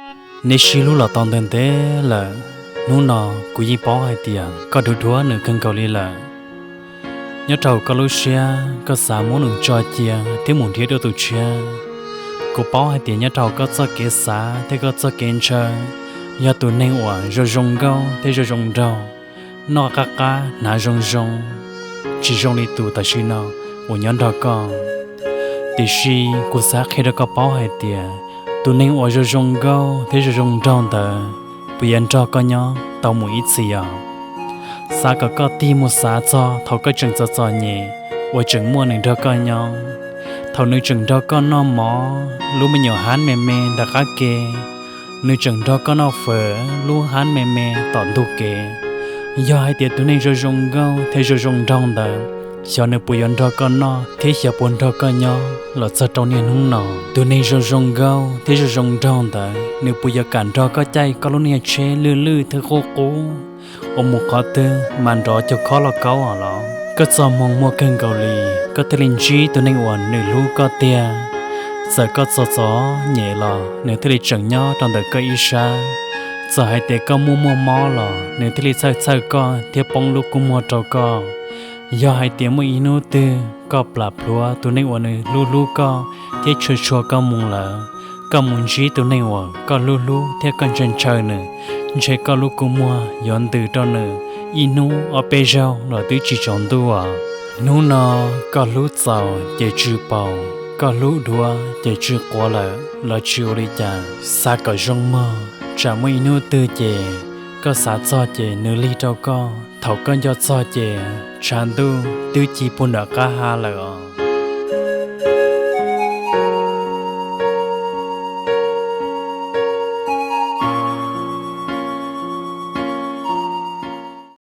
Neb sib hlub los tau ntev ntev lawm, hnub no kuv yeej paub hais tias koj dhuav dhuav nws kawg nkaus li lawm. Nyob rau koj lub siab, koj xav muab nws tso cia thiab mus nrhiav dua tus tshiab. Kuv paub hais tias nyob rau koj txoj kev xav thiab koj txoj kev ntshaw, yog tus neeg uas zoo zoo nkauj thiab zoo zoo nraug, noj qab qab hnav zoo zoo, tsis zoo li tus tam sim no uas nyob nrog koj. Tiam sis kuv xav qhia rau koj paub hais tias, tus neeg uas zoo zoo nkauj thiab zoo zoo nraug ntawd, puas yuav nrog koj nyob tau mus ib txhis os? Xav kom koj tig mus xav txog thaum koj tseem txom txom nyem uas tseem muaj nws nrog koj nyob, thaum nws tseem nrog koj noj mov lub me nyuam hab me me nram qab ke, nws tseem nrog koj noj fawm lub hab me me tom ntug kev. Yog hais tias tus neeg zoo zoo nkauj thiab zoo zoo nraug ntawd, xyov nws puas yuav nrog koj noj thiab xyov puas nrog koj nyob los txog rau niaj hnub no. Tus neeg zoo zoo nkauj thiab zoo zoo nraug ntawd, nws puas yuav kam nrog koj caij koj lub niag tsheb lwj lwj thiab qub qub uas mus qhov twg mas nrov cuag khob lauj kaub os los? Koj txoj hmoo muaj kawg nkaus li, koj thiaj li ntsib tus neeg uas nws hlub koj tiag. Txawm koj txom txom nyem los nws thiaj li tseem nyob rau ntawm koj ib sab. Txawm hais tias koj muaj muaj mob los nws thiaj li txhawj txhawj koj thiab poob lub kua muag rau koj. Yog hais tias muaj ib hnub twg koj plam plhuav tus neeg uas nws hlub hlub koj thiab tshua tshua koj mus lawm, koj mus ntsib tus neeg uas koj hlub hlub thiab koj ntshaw ntshaw nws, ntshe koj lub kua muag yuav ntws rau nws ib hnub ob peb zaug los twb tsis tsaus ntuj. Hnub no koj hlub txaus ces tsw paus, koj hlub dhuav ces tsw quav lawm los tsis ua li cas. Xav kom zoo mog, tsam muaj ib hnub twg ces koj xav txog ces nws lig rau koj, thaum koj nco txog ces tshav ntuj twb ci puag nram qab ha lawm os.